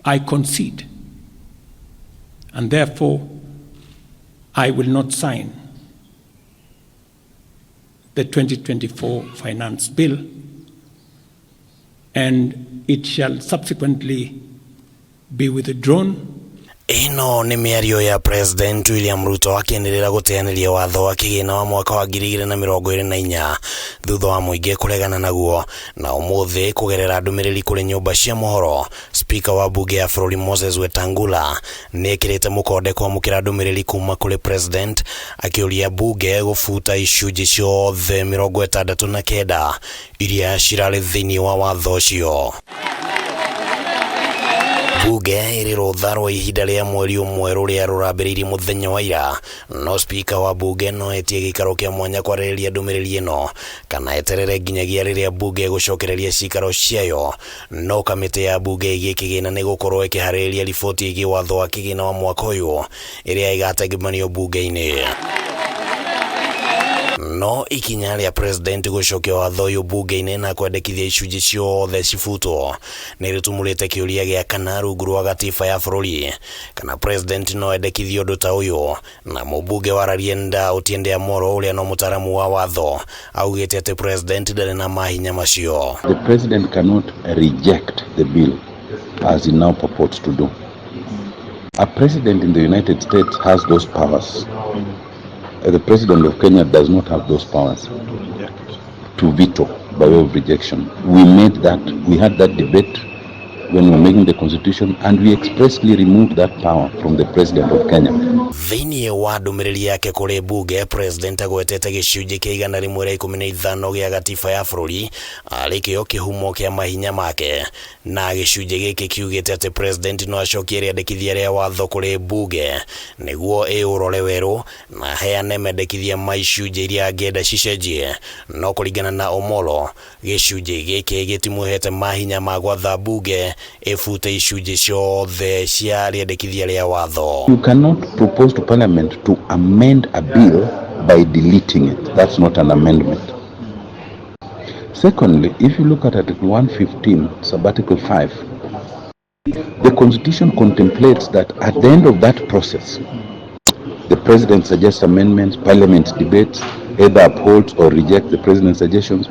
I concede, and therefore I will not sign the 2024 Finance Bill, and it shall subsequently be withdrawn. Ĩno nĩ mĩario ya President William Ruto akĩanĩrĩra gũteanĩria watho wa kĩgĩna wa mwaka wa 2024 thutha wa mũingĩ kũregana naguo. Na ũmũthĩ kũgerera ndũmĩrĩri kũrĩ nyũmba cia mohoro, Speaker wa mbunge ya bũrũri Moses Wetangula nĩ ekĩrĩte mũkonde kwamũkĩra ndũmĩrĩri kuma kũrĩ President akĩũria mbunge gũbuta icunjĩ ciothe 69 iria cirarĩ thĩinĩ wa watho ũcio. Bunge ĩrĩ rũtha rwa ihinda rĩa mweri ũmwe rũrĩa rũrambĩrĩirie mũthenya wa ira, no spika wa bunge no etie gĩikaro kĩa mwanya kwarĩrĩria ndũmĩrĩri ĩno kana eterere nginyagia rĩrĩa bunge ĩgũcokereria cikaro ciayo. No kamĩtĩ ya bunge ĩgiĩ kĩgĩna nĩ gũkorwo ĩkĩharĩrĩria riboti ĩgiĩ watho wa kĩgĩna wa mwaka ũyũ ĩrĩa ĩgatengemanio bunge-inĩ. No ikinya rĩa president gũcokia watho ũyũ bunge-inĩ na kwendekithia icunjĩ ciothe cibutwo nĩ rĩtumũrĩte kĩũria gĩa kana rungu rwa gatiba ya bũrũri kana president no endekithie ũndũ ta ũyũ. Na mũmbunge wa Rarienda Otiende Amollo ũrĩa no mũtaaramu wa watho augĩte atĩ president ndarĩ na mahinya macio. The president cannot reject the bill as he now purports to do. A president in the United States has those powers. The president of Kenya does not have those powers to veto by way of rejection. We made that, we had that debate when we were making the constitution, and we expressly removed that power from the president of Kenya. Thĩinĩ wa ndũmĩrĩri yake kũrĩ mbunge, president agwetete gĩcunjĩ kĩa 115 gĩa gatiba ya bũrũri arĩ kĩo kĩhumo kĩa mahinya make, na gĩcunjĩ gĩkĩ kiugĩte atĩ president no acokie rĩandĩkithia rĩa watho kũrĩ mbunge nĩguo ĩũrore werũ na heane mendekithia ma icunjĩ iria angĩenda cicenjie. No kũringana na Omollo, gĩcunjĩ gĩkĩ gĩtimũhete mahinya ma gwatha mbunge ĩbute icunjĩ ciothe cia rĩendekithia rĩa watho. You cannot propose to parliament to amend a bill by deleting it. That's not an amendment. Secondly, if you look at Article 115, Subarticle 5, the Constitution contemplates that at the end of that process, the President suggests amendments, Parliament debates, either upholds or rejects the President's suggestions.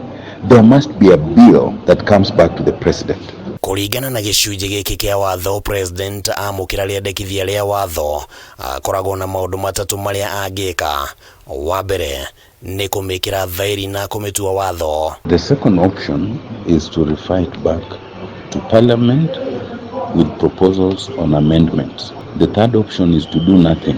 There must be a bill that comes back to the President. Kũringana na gĩcunjĩ gĩkĩ kĩa watho, president amũkĩra rĩendekithia rĩa watho akoragwo na maũndũ matatũ marĩa angĩka. Wa mbere nĩ kũmĩkĩra thaĩri na kũmĩtua watho. The second option is to refer it back to Parliament with proposals on amendments. The third option is to do nothing,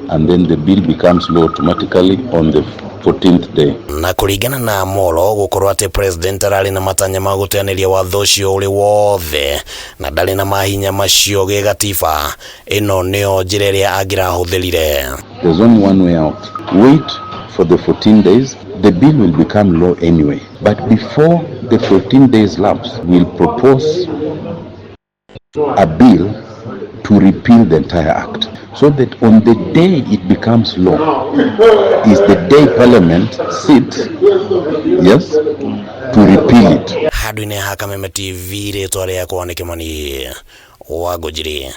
and then the bill becomes law automatically on the 14th day. Na kũringana na Amollo, gũkorwo atĩ president ararĩ na matanya ma gũteanĩria watho ũcio ũrĩ wothe na ndarĩ na mahinya macio gĩgatiba, ĩno nĩyo njĩra ĩrĩa angĩrahũthĩrire. There's only one way out. Wait for the 14 days. The bill will become law anyway. But before the 14 days lapse, we'll propose a bill to repeal the entire act, so that on the day it becomes law is the day Parliament sits, yes, to repeal it. Handũ-inĩ ha Kameme TV, rĩtwa rĩakwa nĩ Kĩmani wa Ngũnjiri.